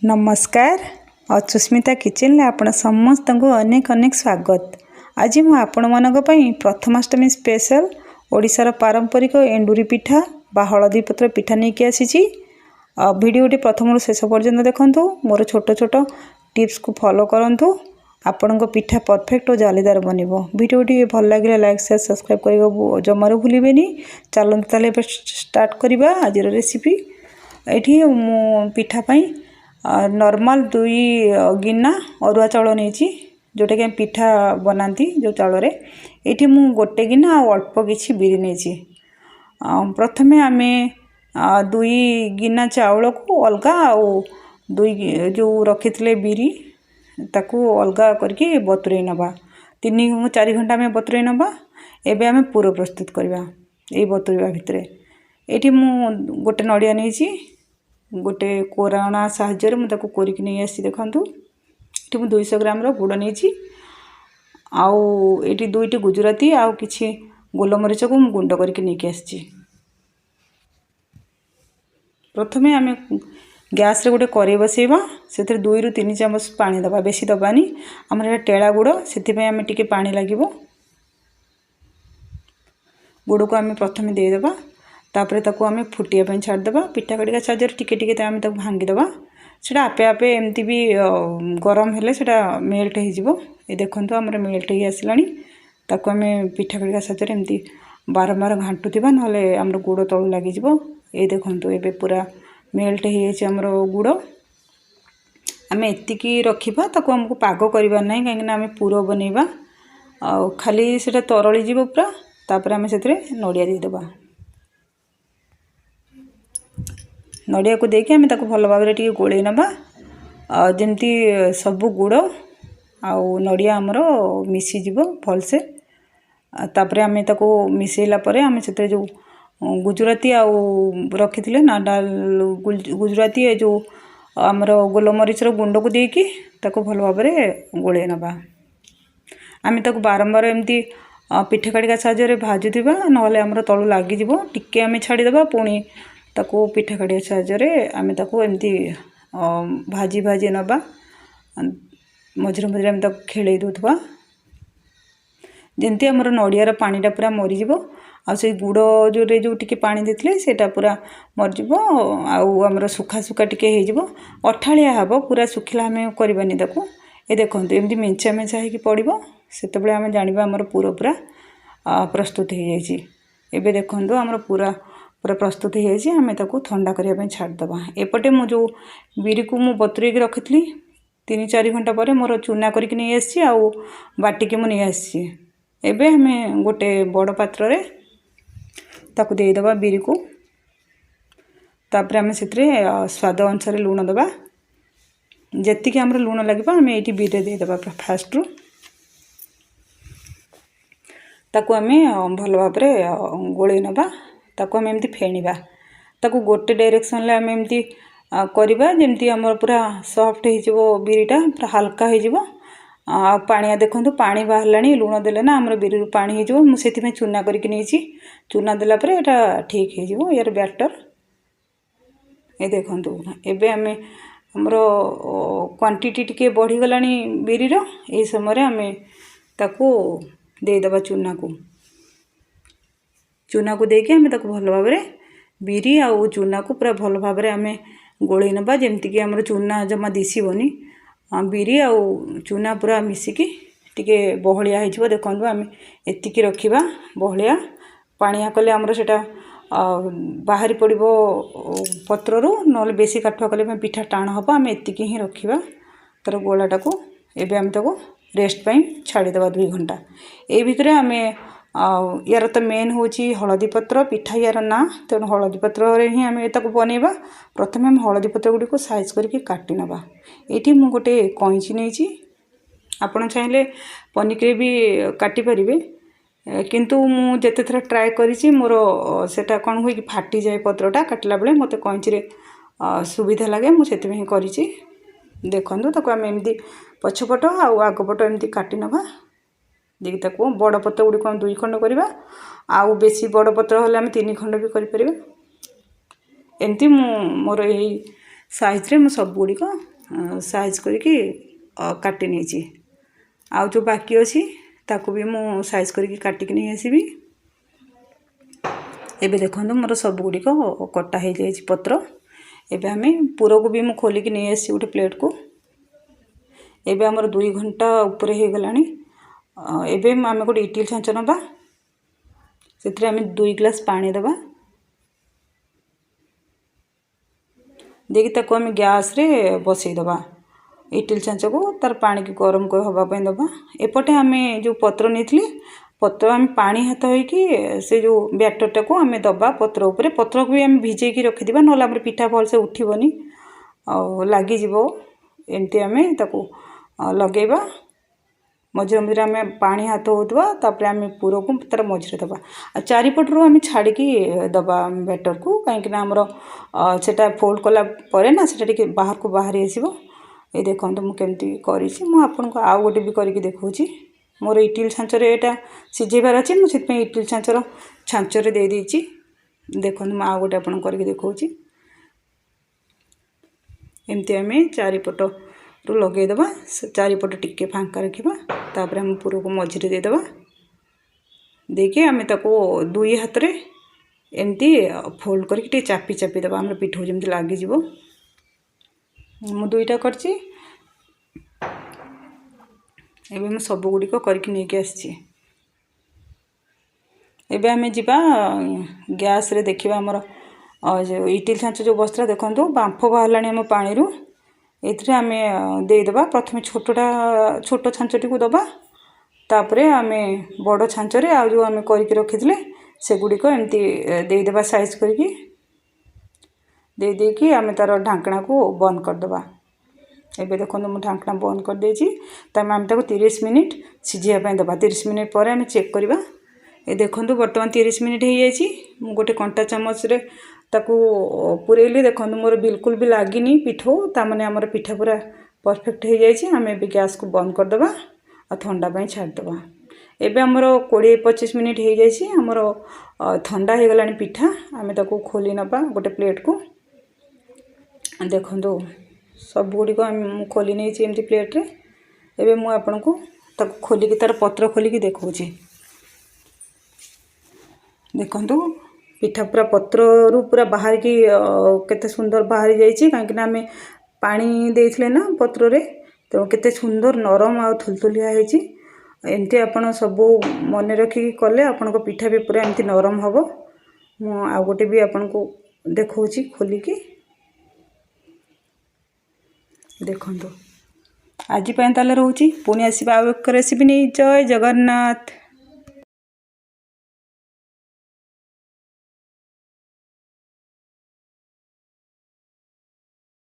ନମସ୍କାର, ଅଚୁସ୍ମିତା କିଚେନରେ ଆପଣ ସମସ୍ତଙ୍କୁ ଅନେକ ଅନେକ ସ୍ୱାଗତ। ଆଜି ମୁଁ ଆପଣମାନଙ୍କ ପାଇଁ ପ୍ରଥମାଷ୍ଟମୀ ସ୍ପେଶାଲ ଓଡ଼ିଶାର ପାରମ୍ପରିକ ଏଣ୍ଡୁରି ପିଠା ବା ହଳଦୀ ପତ୍ର ପିଠା ନେଇକି ଆସିଛି। ଆଉ ଭିଡ଼ିଓଟି ପ୍ରଥମରୁ ଶେଷ ପର୍ଯ୍ୟନ୍ତ ଦେଖନ୍ତୁ। ମୋର ଛୋଟ ଛୋଟ ଟିପ୍ସକୁ ଫଲୋ କରନ୍ତୁ, ଆପଣଙ୍କ ପିଠା ପରଫେକ୍ଟ ଓ ଜାଲିଦାର ବନିବ। ଭିଡ଼ିଓଟି ଭଲ ଲାଗିଲେ ଲାଇକ୍, ସେୟାର, ସବସ୍କ୍ରାଇବ୍ କରିବାକୁ ଜମାରୁ ଭୁଲିବେନି। ଚାଲନ୍ତୁ ତାହେଲେ ଏବେ ଷ୍ଟାର୍ଟ କରିବା ଆଜିର ରେସିପି। ଏଇଠି ମୁଁ ପିଠା ପାଇଁ ନର୍ମାଲ 2 ଗିନା ଅରୁଆ ଚାଉଳ ନେଇଛି, ଯେଉଁଟାକି ଆମେ ପିଠା ବନାନ୍ତି ଯେଉଁ ଚାଉଳରେ। ଏଇଠି ମୁଁ ଗୋଟେ ଗିନା ଆଉ ଅଳ୍ପ କିଛି ବିରି ନେଇଛି। ପ୍ରଥମେ ଆମେ 2 ଗିନା ଚାଉଳକୁ ଅଲଗା ଆଉ 2 ଯେଉଁ ରଖିଥିଲେ ବିରି ତାକୁ ଅଲଗା କରିକି ବତୁରେଇ ନେବା। 3-4 ଘଣ୍ଟା ଆମେ ବତୁରେଇ ନେବା। ଏବେ ଆମେ ପୁର ପ୍ରସ୍ତୁତ କରିବା ଏଇ ବତୁରିବା ଭିତରେ। ଏଇଠି ମୁଁ ଗୋଟେ ନଡ଼ିଆ ନେଇଛି, ଗୋଟେ କୋରଣା ସାହାଯ୍ୟରେ ମୁଁ ତାକୁ କୋରିକି ନେଇ ଆସିଛି। ଦେଖନ୍ତୁ, ଏଠି ମୁଁ 200 ଗ୍ରାମର ଗୁଡ଼ ନେଇଛି ଆଉ ଏଇଠି 2ଟି ଗୁଜୁରାତି ଆଉ କିଛି ଗୋଲମରିଚକୁ ମୁଁ ଗୁଣ୍ଡ କରିକି ନେଇକି ଆସିଛି। ପ୍ରଥମେ ଆମେ ଗ୍ୟାସ୍ରେ ଗୋଟେ କରେଇ ବସେଇବା। ସେଥିରେ 2ରୁ 3 ଚାମଚ ପାଣି ଦେବା, ବେଶୀ ଦେବାନି। ଆମର ଏଇଟା ଟେଳା ଗୁଡ଼, ସେଥିପାଇଁ ଆମେ ଟିକେ ପାଣି ଲାଗିବ। ଗୁଡ଼କୁ ଆମେ ପ୍ରଥମେ ଦେଇଦେବା, ତାପରେ ତାକୁ ଆମେ ଫୁଟିବା ପାଇଁ ଛାଡ଼ିଦେବା। ପିଠା ଖଡ଼ିକା ସାହାଯ୍ୟରେ ଟିକେ ଟିକେ ଆମେ ତାକୁ ଭାଙ୍ଗିଦେବା। ସେଇଟା ଆପେ ଆପେ ଏମିତି ବି ଗରମ ହେଲେ ସେଇଟା ମେଲ୍ଟ ହେଇଯିବ। ଏ ଦେଖନ୍ତୁ, ଆମର ମେଲ୍ଟ ହେଇ ଆସିଲାଣି। ତାକୁ ଆମେ ପିଠା ଖଡ଼ିକା ସାହାଯ୍ୟରେ ଏମିତି ବାରମ୍ବାର ଘାଣ୍ଟୁଥିବା, ନହେଲେ ଆମର ଗୁଡ଼ ତଳୁ ଲାଗିଯିବ। ଏଇ ଦେଖନ୍ତୁ, ଏବେ ପୁରା ମେଲ୍ଟ ହେଇଯାଇଛି ଆମର ଗୁଡ଼। ଆମେ ଏତିକି ରଖିବା, ତାକୁ ଆମକୁ ପାଗ କରିବାର ନାହିଁ, କାହିଁକିନା ଆମେ ପୁର ବନେଇବା। ଆଉ ଖାଲି ସେଇଟା ତରଳିଯିବ ପୁରା, ତାପରେ ଆମେ ସେଥିରେ ନଡ଼ିଆ ଦେଇଦେବା। ନଡ଼ିଆକୁ ଦେଇକି ଆମେ ତାକୁ ଭଲ ଭାବରେ ଟିକେ ଗୋଳେଇ ନେବା, ଆଉ ଯେମିତି ସବୁ ଗୁଡ଼ ଆଉ ନଡ଼ିଆ ଆମର ମିଶିଯିବ ଭଲସେ। ତାପରେ ଆମେ ତାକୁ ମିଶାଇଲା ପରେ ଆମେ ସେଥିରେ ଯେଉଁ ଗୁଜୁରାତି ଆଉ ରଖିଥିଲେ ନା ଗୁଜୁରାତି, ଏ ଯେଉଁ ଆମର ଗୋଲମରିଚର ଗୁଣ୍ଡକୁ ଦେଇକି ତାକୁ ଭଲ ଭାବରେ ଗୋଳେଇ ନେବା। ଆମେ ତାକୁ ବାରମ୍ବାର ଏମିତି ପିଠା କାଡ଼ିକା ସାହାଯ୍ୟରେ ଭାଜୁଥିବା, ନହେଲେ ଆମର ତଳୁ ଲାଗିଯିବ। ଟିକେ ଆମେ ଛାଡ଼ିଦେବା, ପୁଣି ତାକୁ ପିଠା କାଡ଼ିକା ସାହାଯ୍ୟରେ ଆମେ ତାକୁ ଏମିତି ଭାଜି ଭାଜି ନେବା। ମଝିରେ ମଝିରେ ଆମେ ତାକୁ ଖେଳେଇ ଦେଉଥିବା, ଯେମିତି ଆମର ନଡ଼ିଆର ପାଣିଟା ପୁରା ମରିଯିବ ଆଉ ସେଇ ଗୁଡ଼ ଯେଉଁରେ ଯେଉଁ ଟିକେ ପାଣି ଦେଇଥିଲେ ସେଇଟା ପୁରା ମରିଯିବ ଆଉ ଆମର ଶୁଖା ଶୁଖା ଟିକେ ହେଇଯିବ, ଅଠାଳିଆ ହେବ, ପୁରା ଶୁଖିଲା ଆମେ କରିବାନି ତାକୁ। ଏ ଦେଖନ୍ତୁ, ଏମିତି ମେଞ୍ଚା ମେଞ୍ଚା ହେଇକି ପଡ଼ିବ, ସେତେବେଳେ ଆମେ ଜାଣିବା ଆମର ପୁର ପୁରା ପ୍ରସ୍ତୁତ ହେଇଯାଇଛି। ଏବେ ଦେଖନ୍ତୁ, ଆମର ପୁରା ପୁରା ପ୍ରସ୍ତୁତ ହେଇଯାଇଛି। ଆମେ ତାକୁ ଥଣ୍ଡା କରିବା ପାଇଁ ଛାଡ଼ିଦେବା। ଏପଟେ ମୁଁ ଯେଉଁ ବିରିକୁ ମୁଁ ବତୁରେଇକି ରଖିଥିଲି, 3-4 ଘଣ୍ଟା ପରେ ମୋର ଚୁନା କରିକି ନେଇ ଆସିଛି ଆଉ ବାଟିକି ମୁଁ ନେଇ ଆସିଛି। ଏବେ ଆମେ ଗୋଟେ ବଡ଼ ପାତ୍ରରେ ତାକୁ ଦେଇଦେବା ବିରିକୁ। ତାପରେ ଆମେ ସେଥିରେ ସ୍ୱାଦ ଅନୁସାରେ ଲୁଣ ଦେବା। ଯେତିକି ଆମର ଲୁଣ ଲାଗିବ ଆମେ ଏଇଠି ବିରିରେ ଦେଇଦେବା ଫାଷ୍ଟରୁ। ତାକୁ ଆମେ ଭଲ ଭାବରେ ଗୋଳେଇ ନେବା। ତାକୁ ଆମେ ଏମିତି ଫେଣିବା, ତାକୁ ଗୋଟେ ଡାଇରେକ୍ସନ୍ରେ ଆମେ ଏମିତି କରିବା, ଯେମିତି ଆମର ପୁରା ସଫ୍ଟ ହେଇଯିବ, ବିରିଟା ପୁରା ହାଲକା ହେଇଯିବ ଆଉ ପାଣିଆ। ଦେଖନ୍ତୁ, ପାଣି ବାହାରିଲାଣି। ଲୁଣ ଦେଲେ ନା ଆମର ବିରିରୁ ପାଣି ହେଇଯିବ, ମୁଁ ସେଥିପାଇଁ ଚୁନା କରିକି ନେଇଛି। ଚୁନା ଦେଲା ପରେ ଏଇଟା ଠିକ୍ ହେଇଯିବ ୟାର ବ୍ୟାଟର୍। ଏ ଦେଖନ୍ତୁ, ଏବେ ଆମେ ଆମର କ୍ୱାଣ୍ଟିଟି ଟିକେ ବଢ଼ିଗଲାଣି ବିରିର। ଏହି ସମୟରେ ଆମେ ତାକୁ ଦେଇଦେବା ଚୁନାକୁ। ଚୁନାକୁ ଦେଇକି ଆମେ ତାକୁ ଭଲ ଭାବରେ ବିରି ଆଉ ଚୁନାକୁ ପୁରା ଭଲ ଭାବରେ ଆମେ ଗୋଳେଇ ନେବା, ଯେମିତିକି ଆମର ଚୁନା ଜମା ଦିଶିବନି। ବିରି ଆଉ ଚୁନା ପୁରା ମିଶିକି ଟିକେ ବହଳିଆ ହେଇଯିବ। ଦେଖନ୍ତୁ, ଆମେ ଏତିକି ରଖିବା ବହଳିଆ। ପାଣିଆ କଲେ ଆମର ସେଇଟା ବାହାରି ପଡ଼ିବ ପତ୍ରରୁ, ନହେଲେ ବେଶୀ କାଠୁଆ କଲେ ପିଠା ଟାଣ ହେବ। ଆମେ ଏତିକି ହିଁ ରଖିବା ତା'ର ଗୋଳାଟାକୁ। ଏବେ ଆମେ ତାକୁ ରେଷ୍ଟ ପାଇଁ ଛାଡ଼ିଦେବା 2 ଘଣ୍ଟା। ଏଇ ଭିତରେ ଆମେ ଆଉ ୟାର ତ ମେନ୍ ହେଉଛି ହଳଦୀ ପତ୍ର ପିଠା ୟାର ନାଁ, ତେଣୁ ହଳଦୀ ପତ୍ରରେ ହିଁ ଆମେ ତାକୁ ବନେଇବା। ପ୍ରଥମେ ଆମେ ହଳଦୀ ପତ୍ର ଗୁଡ଼ିକୁ ସାଇଜ୍ କରିକି କାଟି ନେବା। ଏଇଠି ମୁଁ ଗୋଟେ କଇଁଚି ନେଇଛି, ଆପଣ ଚାହିଁଲେ ପନିକିରେ ବି କାଟିପାରିବେ, କିନ୍ତୁ ମୁଁ ଯେତେ ଥର ଟ୍ରାଏ କରିଛି ମୋର ସେଇଟା କ'ଣ ହୁଏ କି ଫାଟିଯାଏ ପତ୍ରଟା କାଟିଲା ବେଳେ। ମୋତେ କଇଁଚିରେ ସୁବିଧା ଲାଗେ, ମୁଁ ସେଥିପାଇଁ କରିଛି। ଦେଖନ୍ତୁ, ତାକୁ ଆମେ ଏମିତି ପଛପଟ ଆଉ ଆଗପଟ ଏମିତି କାଟି ନେବା। ଦେଇକି ତାକୁ ବଡ଼ ପତ୍ର ଗୁଡ଼ିକୁ ଆମେ 2 ଖଣ୍ଡ କରିବା, ଆଉ ବେଶୀ ବଡ଼ ପତ୍ର ହେଲେ ଆମେ 3 ଖଣ୍ଡ ବି କରିପାରିବା। ଏମିତି ମୁଁ ମୋର ଏଇ ସାଇଜ୍ରେ ମୁଁ ସବୁଗୁଡ଼ିକ ସାଇଜ୍ କରିକି କାଟି ନେଇଛି। ଆଉ ଯେଉଁ ବାକି ଅଛି, ତାକୁ ବି ମୁଁ ସାଇଜ୍ କରିକି କାଟିକି ନେଇ ଆସିବି। ଏବେ ଦେଖନ୍ତୁ, ମୋର ସବୁଗୁଡ଼ିକ କଟା ହେଇଯାଇଛି ପତ୍ର। ଏବେ ଆମେ ପୁରକୁ ବି ମୁଁ ଖୋଲିକି ନେଇ ଆସିଛି ଗୋଟେ ପ୍ଲେଟ୍କୁ। ଏବେ ଆମର 2 ଘଣ୍ଟା ଉପରେ ହେଇଗଲାଣି। ଏବେ ଆମେ ଗୋଟେ ଇଟିଲି ଛାଞ୍ଚ ନେବା। ସେଥିରେ ଆମେ 2 ଗ୍ଲାସ୍ ପାଣି ଦେବା। ଦେଇକି ତାକୁ ଆମେ ଗ୍ୟାସ୍ରେ ବସେଇଦେବା ଇଟିଲି ଛାଞ୍ଚକୁ। ତାର ପାଣିକି ଗରମ ହେବା ପାଇଁ ଦେବା। ଏପଟେ ଆମେ ଯେଉଁ ପତ୍ର ନେଇଥିଲେ, ପତ୍ର ଆମେ ପାଣି ହାତ ହେଇକି ସେ ଯେଉଁ ବ୍ୟାଟରଟାକୁ ଆମେ ଦେବା ପତ୍ର ଉପରେ। ପତ୍ରକୁ ବି ଆମେ ଭିଜେଇକି ରଖିଦେବା, ନହେଲେ ଆମର ପିଠା ଭଲସେ ଉଠିବନି ଆଉ ଲାଗିଯିବ। ଏମିତି ଆମେ ତାକୁ ଲଗେଇବା। ମଝିରେ ମଝିରେ ଆମେ ପାଣି ହାତ ହେଉଥିବା। ତାପରେ ଆମେ ପୁରକୁ ତା'ର ମଝିରେ ଦେବା ଆଉ ଚାରିପଟରୁ ଆମେ ଛାଡ଼ିକି ଦେବା ବ୍ୟାଟରକୁ, କାହିଁକିନା ଆମର ସେଇଟା ଫୋଲ୍ଡ କଲା ପରେ ନା ସେଇଟା ଟିକେ ବାହାରକୁ ବାହାରି ଆସିବ। ଏଇ ଦେଖନ୍ତୁ, ମୁଁ କେମିତି କରିଛି। ମୁଁ ଆପଣଙ୍କୁ ଆଉ ଗୋଟେ ବି କରିକି ଦେଖାଉଛି। ମୋର ଇଟିଲି ଛାଞ୍ଚରେ ଏଇଟା ସିଝେଇବାର ଅଛି, ମୁଁ ସେଥିପାଇଁ ଇଟିଲି ଛାଞ୍ଚରେ ଦେଇଦେଇଛି। ଦେଖନ୍ତୁ, ମୁଁ ଆଉ ଗୋଟେ ଆପଣଙ୍କୁ କରିକି ଦେଖାଉଛି। ଏମିତି ଆମେ ଚାରିପଟରୁ ଲଗେଇଦେବା। ଚାରିପଟ ଟିକେ ଫାଙ୍କା ରଖିବା। ତାପରେ ଆମେ ପୁରକୁ ମଝିରେ ଦେଇଦେବା। ଦେଇକି ଆମେ ତାକୁ ଦୁଇ ହାତରେ ଏମିତି ଫୋଲ୍ଡ କରିକି ଟିକେ ଚାପି ଚାପି ଦେବା, ଆମର ପିଠଉ ଯେମିତି ଲାଗିଯିବ। ମୁଁ ଦୁଇଟା କରିଛି। ଏବେ ମୁଁ ସବୁଗୁଡ଼ିକ କରିକି ନେଇକି ଆସିଛି। ଏବେ ଆମେ ଯିବା ଗ୍ୟାସ୍ରେ, ଦେଖିବା ଆମର ଯେଉଁ ଇଟିଲି ଛାଞ୍ଚ ଯେଉଁ ବସିଥିଲା। ଦେଖନ୍ତୁ, ବାମ୍ଫ ବାହାରିଲାଣି ଆମ ପାଣିରୁ। ଏଥିରେ ଆମେ ଦେଇଦେବା। ପ୍ରଥମେ ଛୋଟ ଛାଞ୍ଚଟିକୁ ଦେବା। ତାପରେ ଆମେ ବଡ଼ ଛାଞ୍ଚରେ ଆଉ ଯେଉଁ ଆମେ କରିକି ରଖିଥିଲେ, ସେଗୁଡ଼ିକ ଏମିତି ଦେଇଦେବା। ସାଇଜ୍ କରିକି ଦେଇ ଦେଇକି ଆମେ ତା'ର ଢାଙ୍କଣାକୁ ବନ୍ଦ କରିଦେବା। ଏବେ ଦେଖନ୍ତୁ, ମୁଁ ଢାଙ୍କଣା ବନ୍ଦ କରିଦେଇଛି। ତାପରେ ଆମେ ତାକୁ 30 ମିନିଟ୍ ସିଝିବା ପାଇଁ ଦେବା। 30 ମିନିଟ୍ ପରେ ଆମେ ଚେକ୍ କରିବା। ଏ ଦେଖନ୍ତୁ, ବର୍ତ୍ତମାନ 30 ମିନିଟ୍ ହେଇଯାଇଛି। ମୁଁ ଗୋଟେ କଣ୍ଟା ଚାମଚରେ ତାକୁ ପୁରେଇଲି। ଦେଖନ୍ତୁ, ମୋର ବିଲକୁଲ ବି ଲାଗିନି ପିଠଉ। ତାମାନେ ଆମର ପିଠା ପୁରା ପରଫେକ୍ଟ ହେଇଯାଇଛି। ଆମେ ଏବେ ଗ୍ୟାସ୍କୁ ବନ୍ଦ କରିଦେବା ଆଉ ଥଣ୍ଡା ପାଇଁ ଛାଡ଼ିଦେବା। ଏବେ ଆମର 20-25 ମିନିଟ୍ ହେଇଯାଇଛି। ଆମର ଥଣ୍ଡା ହେଇଗଲାଣି ପିଠା। ଆମେ ତାକୁ ଖୋଲି ନେବା ଗୋଟେ ପ୍ଲେଟ୍କୁ। ଦେଖନ୍ତୁ, ସବୁଗୁଡ଼ିକ ମୁଁ ଖୋଲି ନେଇଛି ଏମିତି ପ୍ଲେଟ୍ରେ। ଏବେ ମୁଁ ଆପଣଙ୍କୁ ତାକୁ ଖୋଲିକି, ତା'ର ପତ୍ର ଖୋଲିକି ଦେଖାଉଛି। ଦେଖନ୍ତୁ, ପିଠା ପୁରା ପତ୍ରରୁ ପୁରା ବାହାରିକି କେତେ ସୁନ୍ଦର ବାହାରି ଯାଇଛି, କାହିଁକିନା ଆମେ ପାଣି ଦେଇଥିଲେ ନା ପତ୍ରରେ। ତେଣୁ କେତେ ସୁନ୍ଦର ନରମ ଆଉ ଥୁଲଥୁଲିଆ ହେଇଛି। ଏମିତି ଆପଣ ସବୁ ମନେ ରଖିକି କଲେ ଆପଣଙ୍କ ପିଠା ବି ପୁରା ଏମିତି ନରମ ହେବ। ମୁଁ ଆଉ ଗୋଟେ ବି ଆପଣଙ୍କୁ ଦେଖାଉଛି ଖୋଲିକି। ଦେଖନ୍ତୁ, ଆଜି ପାଇଁ ତାହେଲେ ରହୁଛି। ପୁଣି ଆସିବା ଆଉ ଏକ ରେସିପି ନେଇ। ଜୟ ଜଗନ୍ନାଥ।